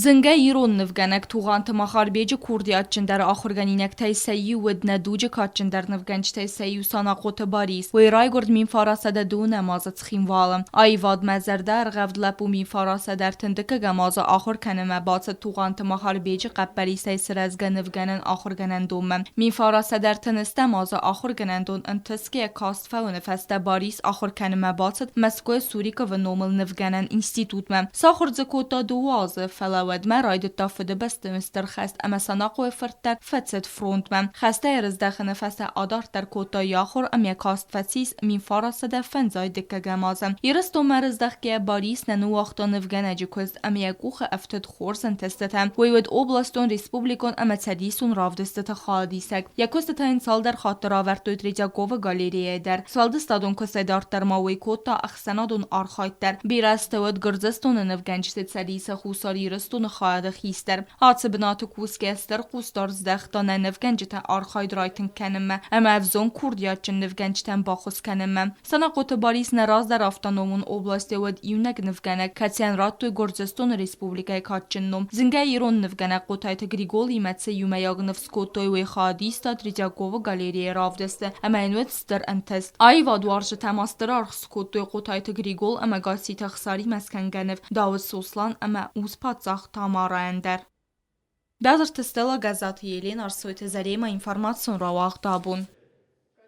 Зынгӕ ирон нывгӕнӕг Тугъанты Махарбеджы курдиатджындӕр ахуыргӕнинӕгтӕй сӕ иу уыд нӕ дуджы кадджындӕр нывгӕнджытӕй сӕ иу Санахъоты Барис. Уый райгуырд 1912 азы Цхинвалы. Аивадмӕ зӕрдӕргъӕвд лӕппу 1930 азы ахуыр кӕнынмӕ бацыд Тугъанты Махарбеджы хъӕппӕрисӕй сырӕзгӕ нывгӕнӕн ахуыргӕнӕндонмӕ. 1938 азы ахуыргӕнӕндон ӕнтысгӕйӕ каст фӕуыны фӕстӕ Барис ахуыр кӕнынмӕ бацыд Мӕскуыйы Суриковы номыл нывгӕнӕн институтмӕ. Сахуыр дзы кодта дыууӕ азы, фӕлӕ уӕдмӕ райдыдта Фыдыбӕстӕйы Стыр хӕст ӕмӕ Санахъойы фырт дӕр фӕцыд фронтмӕ. Хӕстӕй ӕрыздӕхыны фӕстӕ адарддӕр кодта йӕ ахуыр ӕмӕ каст фӕцис 1950 дыккӕгӕм азы. Ирыстонмӕ ӕрыздӕхгӕйӕ Барис нӕ ныууагъта нывгӕнӕджы куыст ӕмӕ йӕ къухы ӕфтыд хорз ӕнтыстытӕ. Уый уыд областон, республикон ӕмӕ цӕдисон равдыстыты хайадисӕг. Йӕ куыстытӕ йын цалдӕр хатты равӕрдтой Третьяковы галереяйы дӕр. Сфӕлдыстадон куыстӕй дарддӕр ма уый кодта ӕхсӕнадон архайд дӕр. Бирӕ азты уыд Гуырдзыстоны нывгӕнджыты цӕдисы Хуссар Ирыстоны хайады хистӕр. Ацы бынаты кусгӕ стыр хъусдард здӕхта нӕ нывгӕнджыты архайд райтынг кӕнынмӕ ӕмӕ ӕвзонг курдиатджын нывгӕнджытӕн баххуыс кӕнынмӕ. Санахъоты Барис нӕ раздӕр автономон областы уыд иунӕг нывгӕнӕг, кӕцыйӕн радтой Гуырдзыстоны Республикӕйы кадджын ном. Зынгӕ ирон нывгӕнӕг Хъотайты Григолимӕ цы иумӕйаг ныв скодтой, уый хайадиста Третьяковы галерейы равдысты ӕмӕ йын уыд стыр ӕнтыст. Аивадуарзджытӕ ма стыр аргъ скодтой Хъотайты Григол ӕмӕ Гасситы Ӕхсаримӕ скӕнгӕ ныв Дауыт Сослан ӕмӕ ус-паддзах Тамарайӕн дӕр. Бязырты Стелла, Гӕззаты Елена, Арсойты Заремӕ информацион рауагъд абон.